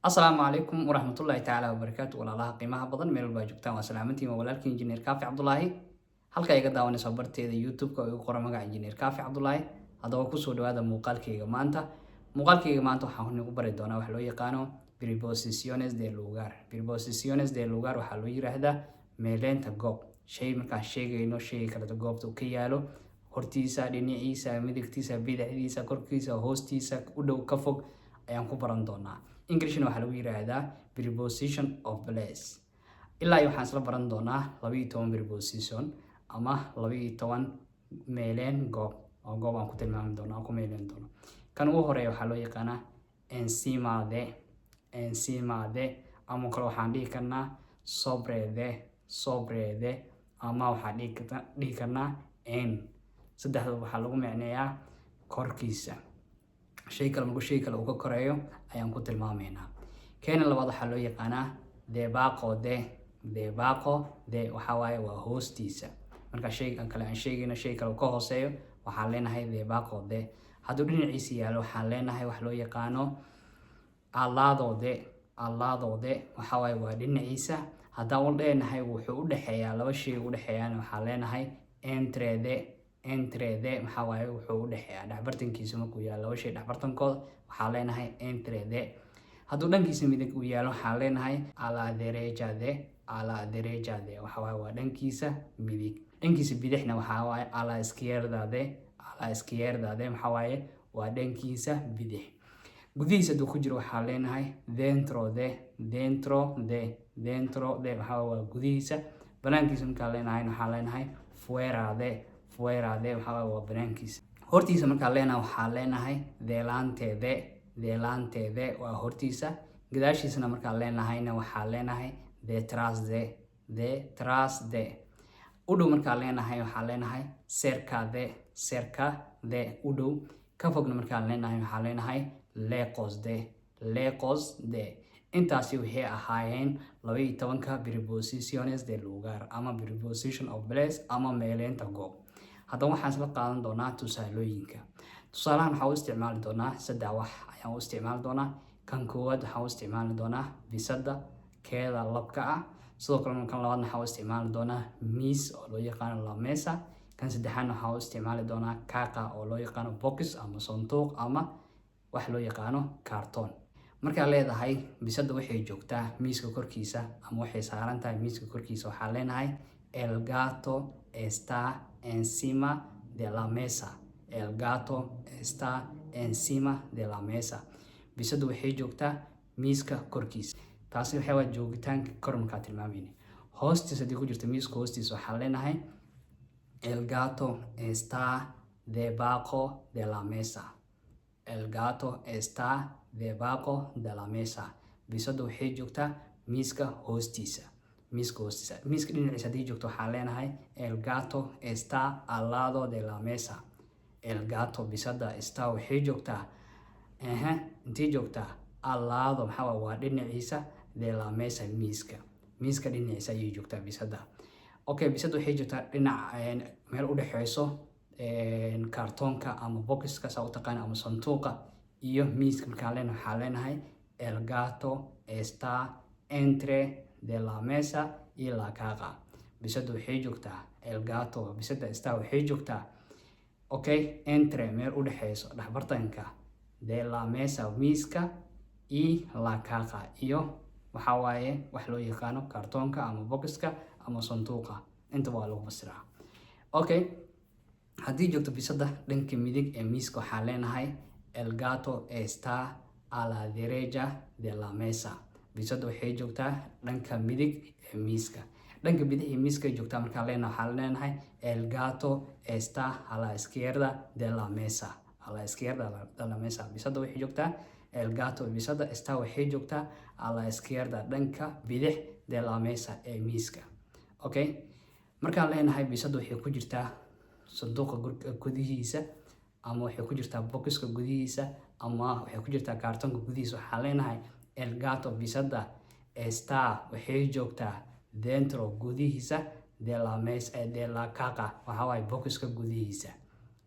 Asalaamu calaykum waraxmatullaahi tacaala wabarakaatu. Walaalaha qiimaha badan, meel walbaa joogtaan, waa salaamantiin. Waa walaalkii Injineer Kaafi Cabdulaahi. Halka iga daawanayso barteeda YouTube-ka oo igu qoran magaca Injineer Kaafi Cabdulaahi. Haddaba kusoo dhawaada muuqaalkayga maanta. Muuqaalkayga maanta waxaan nagu bari doonaa wax loo yaqaano preposiciones de lugar. Preposiciones de lugar waxaa loo yiraahdaa meeleynta goob. Shay markaan sheegayno, shayga kaleto goobta uu ka yaalo, hortiisa, dhinaciisa, midigtiisa, bidixdiisa, korkiisa, hoostiisa, u dhow, ka fog, ayaan ku baran doonaa. Englishna waxaa lagu yiraahdaa preposition of place. Ilaa iyo waxaan isla baran doonaa 12 preposition ama 12 meeleen goob oo goob aan ku tilmaami doono, aan ku meeleen doono. Kan ugu horeeya waxaa loo yaqaanaa encima de. Encima de, ama kale waxaan dhihi karnaa sobre de. Sobre de, ama waxaan dhihi karnaa en. Saddexda waxaa lagu micneeyaa korkiisa. Shay kale markuu shay kale uu ka koreeyo ayaan ku tilmaamaynaa. Keena labaad waxaa loo yaqaanaa debajo de. Debajo de waxaa waaye waa hoostiisa. Marka shaygan kale aan sheegayno, shay kale uu ka hooseeyo, waxaan leenahay debajo de. Hadduu dhinaciisa yaalo, waxaan leenahay wax loo yaqaano al lado de. Al lado de waxaa waaye waa dhinaciisa. Haddaan u leenahay wuxuu u dhexeeyaa, laba shay u dhexeeyaan, waxaan leenahay entre de. Entre de maxaa waaye? Wuxuu u dhexeeyaa dhexbartankiisa. Markuu yaalo laba shay dhexbartankooda, waxaan leenahay entre de. Hadduu dhankiisa midig uu yaalo, waxaan leenahay a la derecha de. A la derecha de waxa waaye waa dhankiisa midig. Dhankiisa bidixna waxaa waaye a la izquierda de. A la izquierda de maxaa waaye? Waa dhankiisa bidix. Gudihiisa hadduu ku jiro, waxaa leenahay dentro de. Dentro de. Dentro de waxaa waaye waa gudihiisa. Banaankiisa markaan leenahay, waxaan leenahay fuera de. Fuera de waxaa waaye waa banaankiisa. Hortiisa markaan leenahay, waxaan leenahay delante de. Delante de waa hortiisa. Gadaashiisana markaan leenahayna, waxaa leenahay detrás de. Detrás de. U dhow markaan leenahay, waxaa leenahay cerca de. Cerca de, u dhow. Ka fogna markaan leenahay, waxaa leenahay lejos de. Lejos de. Intaasi waxay ahaayeen 12-ka preposiciones de lugar ama preposition of place ama meeleynta goob. Haddaba waxaan isla qaadan doonaa tusaalooyinka. Tusaalahan waxaa u isticmaali doonaa saddex wax ayaan u isticmaali doonaa. Kan koowaad waxaan u isticmaali doonaa bisada keeda labka ah. Sidoo kale kan labaadna waxaan u isticmaali doonaa miis oo loo yaqaano la mesa. Kan saddexaadna waxaan u isticmaali doonaa caja oo loo yaqaano box ama sanduuq ama wax loo yaqaano carton. Markaad leedahay bisada waxay joogtaa miiska korkiisa ama waxay saaran tahay miiska korkiisa, waxaa leenahay el gato está encima de la mesa. El gato está encima de la mesa. Bisadu waxay joogtaa miiska korkiisa. Taasi waxay waa joogitaanka kor markaa tilmaamayna. Hoostiisa haddii ku jirto, miiska hoostiisa, waxaa leenahay el gato está debajo de la mesa. El gato está debajo de la mesa. Bisadu waxay joogtaa miiska hoostiisa. Miiska hoostiisa. Miiska dhinaciisa haddii joogto, waxaa leenahay el gato está al lado de la mesa. El gato, bisada, está, waxay joogtaa, ehe, intay joogtaa? Al lado maxaa waa? Waa dhinaciisa. De la mesa, miiska. Miiska dhinaciisa ayay joogtaa bisada. Okay, bisada waxay joogtaa dhinac meel u dhexeyso kartoonka ama boxiska, saa u taqaana, ama sanduuqa iyo miiska. Markaan leenahay, waxaa leenahay el gato está entre de la mesa y la caja. Bisadu waxay joogtaa, el gato, bisada, está, waxay joogtaa, okay, entre, meel u dhexeyso, dhexbartanka, de la mesa, miiska, y la caja, iyo waxaa waaye wax loo yaqaano kartoonka ama boxiska ama sanduuqa. Intaba waa lagu fasiraa. Okay, haddii joogto bisada dhanka midig ee miiska, waxaan leenahay el gato está a la derecha de la mesa. Bisada waxay joogtaa dhanka midig ee miiska. Dhanka bidix ee miiska joogtaa markaan leenahay, waxaan leenahay el gato está a la izquierda de la mesa. A la izquierda de la mesa. Bisada waxay joogtaa, el gato, bisada, está, waxay joogtaa, a la izquierda, dhanka bidix, de la mesa, ee miiska. Okay, markaan leenahay bisada waxay ku jirtaa sanduuqa gudihiisa ama waxay ku jirtaa boxiska gudihiisa ama waxay ku jirtaa kaartoonka gudihiisa, waxaan leenahay el gato, bisada, está, waxay joogtaa, dentro, gudihiisa, de la mesa, de la caja, waxaa waaye boxiska gudihiisa.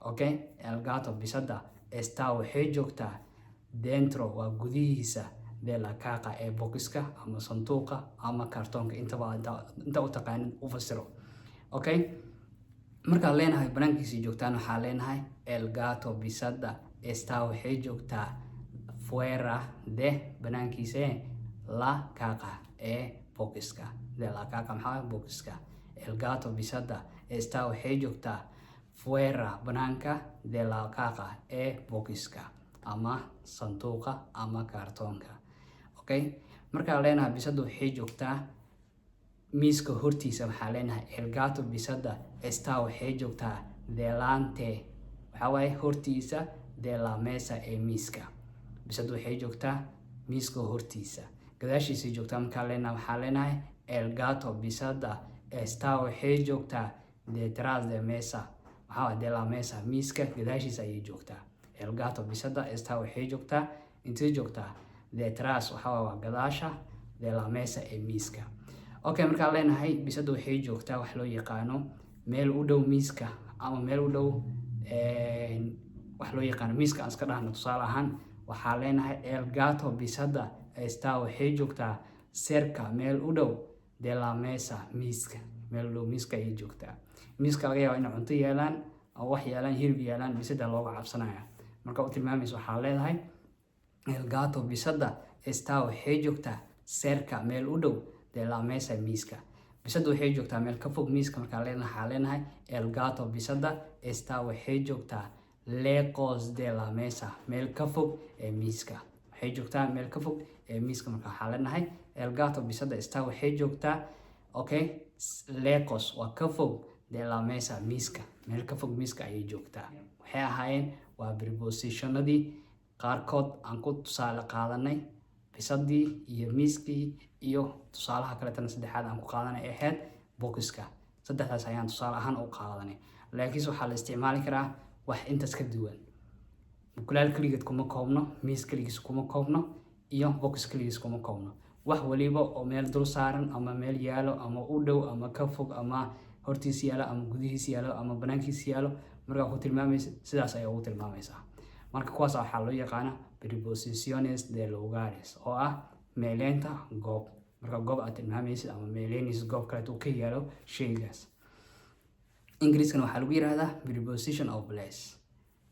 Okay, el gato, bisada, está, waxay joogtaa, dentro, waa gudihiisa, De la caja, ee boxiska ama sanduuqa ama kartoonka, intaba inta u taqaanid u fasiro. Okay, markaan leenahay banaankiisii joogtaan, waxaa leenahay el gato, bisada, está, waxay joogtaa, fuera de, banaankiisa, la caja, ee boxiska. De la caja maxaa? Boxiska. El gato, bisada, está, waxay joogtaa, fuera, banaanka, de la caja, ee boxiska ama sanduuqa ama kartoonka. Okay, markaan leenahay bisada waxay joogtaa miiska hortiisa, waxaa leenahay el gato, bisada, está, waxay joogtaa, delante, waxaa waaye hortiisa, de la mesa, ee miiska. Bisadu waxay joogtaa miiska hortiisa. Gadaashiisay joogtaa markaan leenahay, waxaa leenahay el gato, bisada, está, waxay joogtaa, detrás de mesa, waxaa waaye de la mesa, miiska gadaashiisa ayay joogtaa. El gato, bisada, está, waxay joogtaa, intay joogtaa? Detrás waxaa waaye waa gadaasha, de la mesa, ee miiska. Okay, markaan leenahay bisadu waxay joogtaa wax loo yaqaano meel u dhow miiska ama meel u dhow wax loo yaqaano miiska aan iska dhahno, tusaale ahaan, waxaa leenahay el gato, bisada, está, waxay joogtaa, cerca, meel u dhow, de la mesa, miiska. Meel u dhow miiska ayay joogtaa. Miiska laga yaaba inay cunto yeelaan ama wax yeelaan, hilib yeelaan, bisada looga cabsanaya. Marka u tilmaamaysa, waxaa leedahay el gato, bisada, está, waxay joogtaa, cerca, meel u dhow, de la mesa, miiska. Bisada waxay joogtaa meel ka fog miiska markaa leenahay, waxaa leenahay el gato, bisada, está, waxay joogtaa, lejos de la mesa, meel ka fog ee miiska. Waxay joogtaa meel ka fog ee miiska. Marka waxaa leenahay el gato, bisada, está, waxay joogtaa, okay, lejos waa ka fog, de la mesa, miiska, meel ka fog miiska ayay joogtaa. Waxay ahaayeen waa prepositionadii qaarkood aan ku tusaale qaadanay, bisadii iyo miiskii, iyo tusaalaha kaletana saddexaad aan ku qaadanay ahayd boxiska. Saddexdaas ayaan tusaale ahaan u qaadanay, laakiinse waxaa la isticmaali karaa wax intaas ka duwan. Mukulaal keligeed kuma koobno, miis keligiis kuma koobno, iyo box keligiis kuma koobno. Wax waliba oo meel dul saaran ama meel yaalo ama u dhow ama ka fog ama hortiis yaalo ama gudihiis yaalo ama banaankiis yaalo, markaa ku tilmaamaysa sidaas ayaa ugu tilmaamaysaa. Marka kuwaas waxaa loo yaqaana preposiciones de lugares, oo ah meeleynta goob. Marka goob aad tilmaamaysid ama meeleynaysid goob kaleeto uu ka yaalo shaygaas, Ingiriiskana waxaa lagu yiraahdaa preposition of place.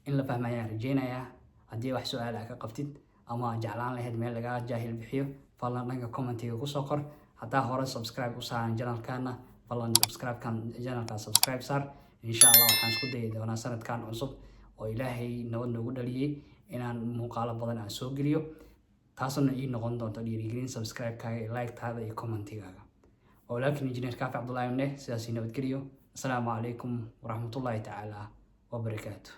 In la fahma ayaan rajeynayaa. Haddii wax su-aal ah ka qabtid ama jeclaan lahayd meel lagaa jaahil bixiyo, fadlan dhanka commentiga kusoo qor. Haddaa hore subscribe u saaran channelkana, fadlan subscribe-kan channelka subscribe saar. Insha Allah waxaan isku dayi doonaa sanadkan cusub oo Ilaahay nabad noogu dhaliyey inaan muuqaalo badan aan soo geliyo, taasuna ii noqon doonto dhiirigelin subscribe-kaaga iyo like-taada iyo commentigaaga. Waa walaalkiin Engineer Kaafi Cabdullaahi. Mne sidaasii nabadgeliyo. Asalaamu calaykum waraxmatullaahi tacaala wabarakaatu.